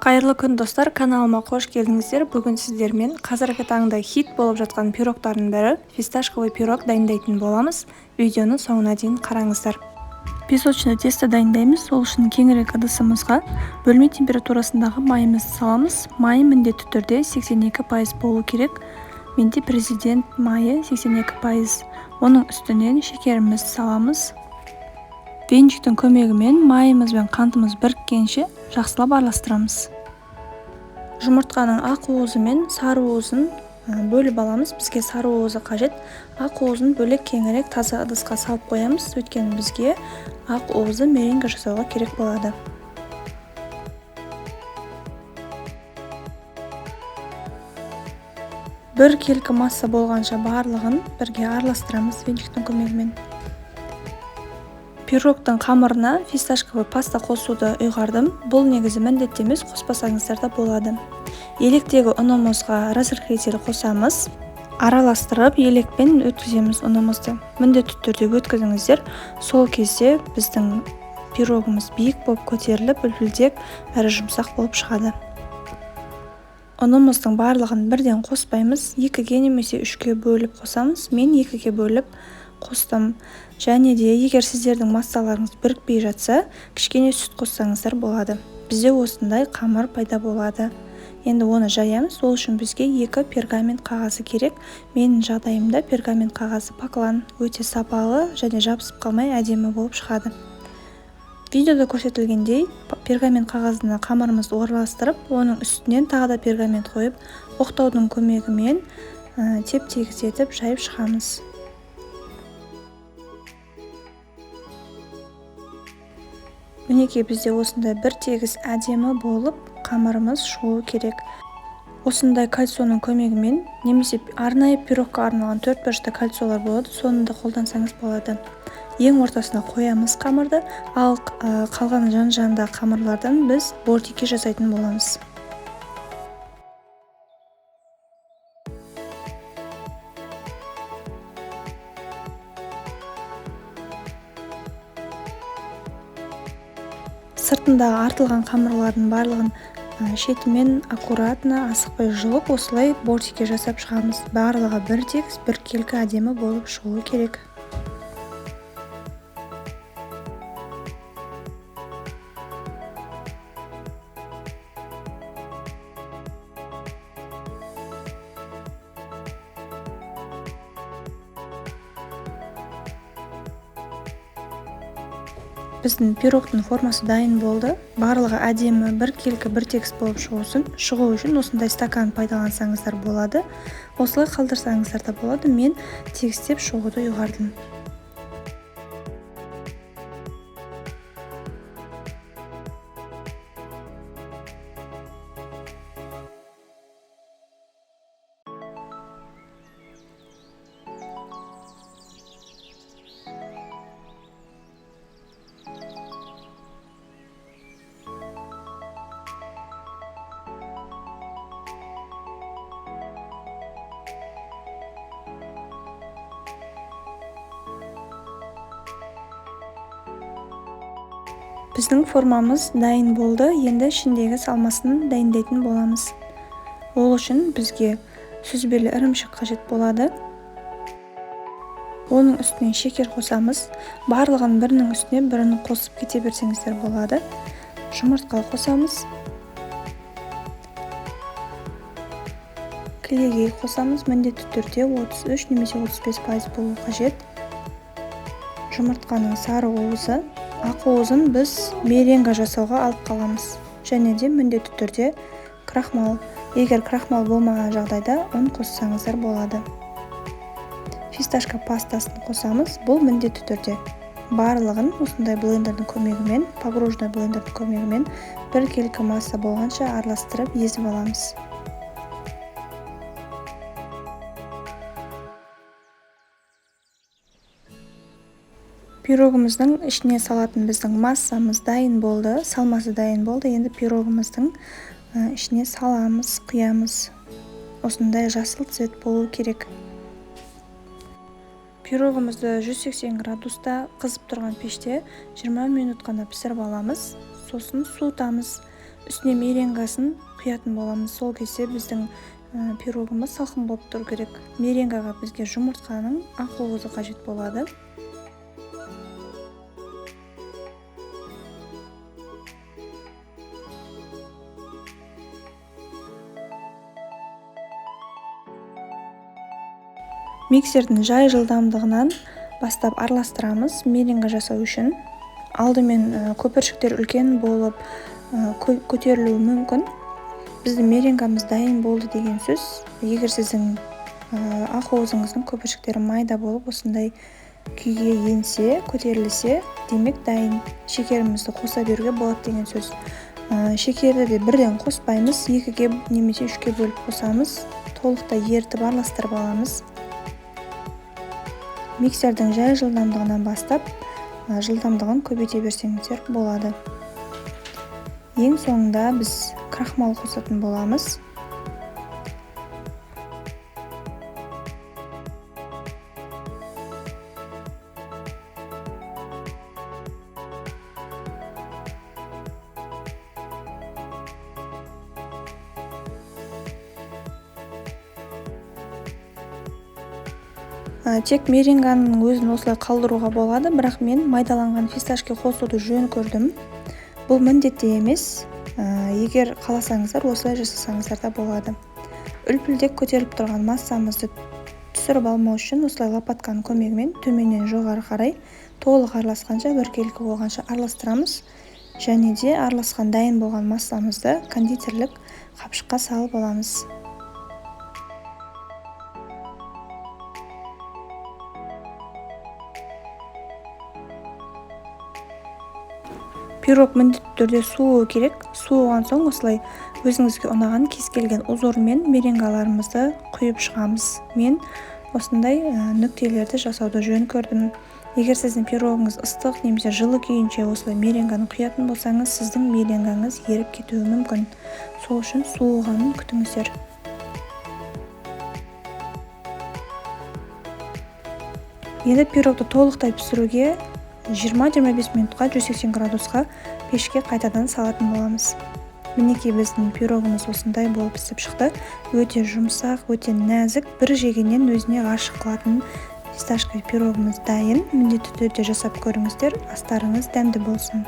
Қайырлы күн, достар! Каналыма қош келдіңіздер! Бүгін сіздермен қазіргі таңда хит болып жатқан пирогтардың бірі фисташковый пирог дайындайтын боламыз. Видеоны соңына дейін қараңыздар. Песочный тесто дайындаймыз. Ол үшін кеңірек ыдысымызға бөлме температурасындағы майымызды саламыз. Май міндетті түрде 82% болу керек. Менде Президент майы 82%. Оның үстінен шекерімізді саламыз. Венчиктің көмегімен майымыз бен қантымыз біріккенше жақсылап араластырамыз. Жұмыртқаның ақ уызы мен сары уызын бөліп аламыз. Бізге сары уызы қажет. Ақ уызын бөлек кеңірек таза ыдысқа салып қоямыз, өйткені бізге ақ уызы меренга жасауға керек болады. Бір келкі масса болғанша барлығын бірге араластырамыз венчиктің көмегімен. Пирогтың қамырына фисташковый паста қосуды ұйғардым. Бұл негізі міндетті емес, қоспасаңыздар да болады. Електегі ұнымызға разрыхлитель қосамыз. Араластырып, елекпен өткіземіз ұнымызды. Міндетті түрде өткізіңіздер. Сол кезде біздің пирогымыз биік болып көтеріліп, үлпілдек әрі жұмсақ болып шығады. Ұнымыздың барлығын бірден қоспаймыз, 2-ге немесе 3-ке бөліп қосамыз. Мен 2-ге бөліп қостым. Және де егер сіздердің массаларыңыз бірікпей жатса, кішкене сүт қоссаңыздар болады. Бізде осындай қамыр пайда болады. Енді оны жаямыз. Ол үшін бізге 2 пергамент қағазы керек. Менің жағдайымда пергамент қағазы баклан, өте сапалы және жабысып қалмай әдемі болып шығады. Видеода көрсетілгендей пергамент қағазына қамырымызды орналастырып, оның үстінен тағы да пергамент қойып, оқтаудың көмегімен теп-тегіс етіп жайып шығамыз. Мінекей, бізде осындай бір тегіс әдемі болып қамырымыз шығуы керек. Осындай кольцоның көмегімен немесе арнайы пирогқа арналған төрт бұрышты кольцолар болады, соны да қолдансаңыз болады. Ең ортасына қоямыз қамырды, ал қалған жан-жағындағы қамырлардан біз бортики жасайтын боламыз. Сыртындағы артылған қамырлардың барлығын шетімен аккуратно, асықпай жұлып, осылай бортики жасап шығамыз. Барлығы бір тегіс, бір келкі әдемі болып шығуы керек. Біздің пирогтың формасы дайын болды. Барлығы әдемі, бір келкі, бір тегіс болып шығу үшін осындай стакан пайдалансаңыздар болады. Осылай қалдырсаңыздар да болады. Мен тегістеп шығуды ұйғардым. Біздің формамыз дайын болды. Енді ішіндегі салмасын дайындайтын боламыз. Ол үшін бізге сүзбелі ірімшік қажет болады. Оның үстіне шекер қосамыз. Барлығын бірінің үстіне бірін қосып кете берсеңіздер болады. Жұмыртқа қосамыз. Кілегей қосамыз. Міндетті түрде 33 немесе 35% болу қажет. Жұмыртқаның сары уызы, ақ уызын біз меренга жасауға алып қаламыз. Және де міндетті түрде крахмал. Егер крахмал болмаған жағдайда ұн қоссаңыздар болады. Фисташка пастасын қосамыз. Бұл міндетті түрде. Барлығын осындай блендердің көмегімен, погружной блендердің көмегімен бір келкі масса болғанша араластырып езіп аламыз. Пирогымыздың ішіне салатын біздің массамыз дайын болды, салмасы дайын болды. Енді пирогымыздың ішіне саламыз, құямыз. Осындай жасыл цвет болу керек. Пирогымызды 180 градуста қызып тұрған пеште 20 минут қана пісіріп аламыз. Сосын суытамыз. Үстіне меренгасын құятын боламыз. Сол кезде біздің пирогымыз салқын болып тұру керек. Меренгаға бізге жұмыртқаның ақ уызы қажет болады. Миксердің жай жылдамдығынан бастап араластырамыз меренга жасау үшін. Алдымен көпіршіктер үлкен болып көтерілуі мүмкін. Біздің меренгамыз дайын болды деген сөз. Егер сіздің ақ уызыңыздың көпіршіктері майда болып осындай күйге енсе, көтерілсе, демек дайын. Шекерімізді қоса беруге болады деген сөз. Шекерді де бірден қоспаймыз, 2-ге немесе 3-ке бөліп қосамыз. Толықтай ерітіп араластырып аламыз. Миксердің жай жылдамдығынан бастап, жылдамдығын көбейте берсеңіздер болады. Ең соңында біз крахмал қосатын боламыз. Тек меренганың өзін осылай қалдыруға болады, бірақ мен майдаланған фисташки қосуды жөн көрдім. Бұл міндетті емес, егер қаласаңыздар осылай жасасаңыздар да болады. Үлпілдек көтеріліп тұрған массамызды түсіріп алмау үшін осылай лопатканың көмегімен төменнен жоғары қарай толық араласқанша, біркелкі болғанша араластырамыз. Және де араласқан дайын болған массамызды кондитерлік қапшыққа салып аламыз. Пирог міндетті түрде суы керек. Суыған соң осылай өзіңізге ұнаған кез келген узормен меренгаларымызды құйып шығамыз. Мен осындай нүктелерді жасауды жөн көрдім. Егер сіздің пирогыңыз ыстық немесе жылы күйінше осылай меренганы құятын болсаңыз, сіздің меренгаңыз еріп кетуі мүмкін. Сол үшін суығанын күтіңіздер. Енді пирогты толықтай пісіруге 20-25 минутқа 180 градусқа пешке қайтадан салатын боламыз. Мінекей біздің пирогымыз осындай болып пісіп шықты. Өте жұмсақ, өте нәзік, бір жегеннен өзіне ғашық қылатын фисташка пирогымыз дайын. Міндетті түрде жасап көріңіздер. Астарыңыз дәмді болсын.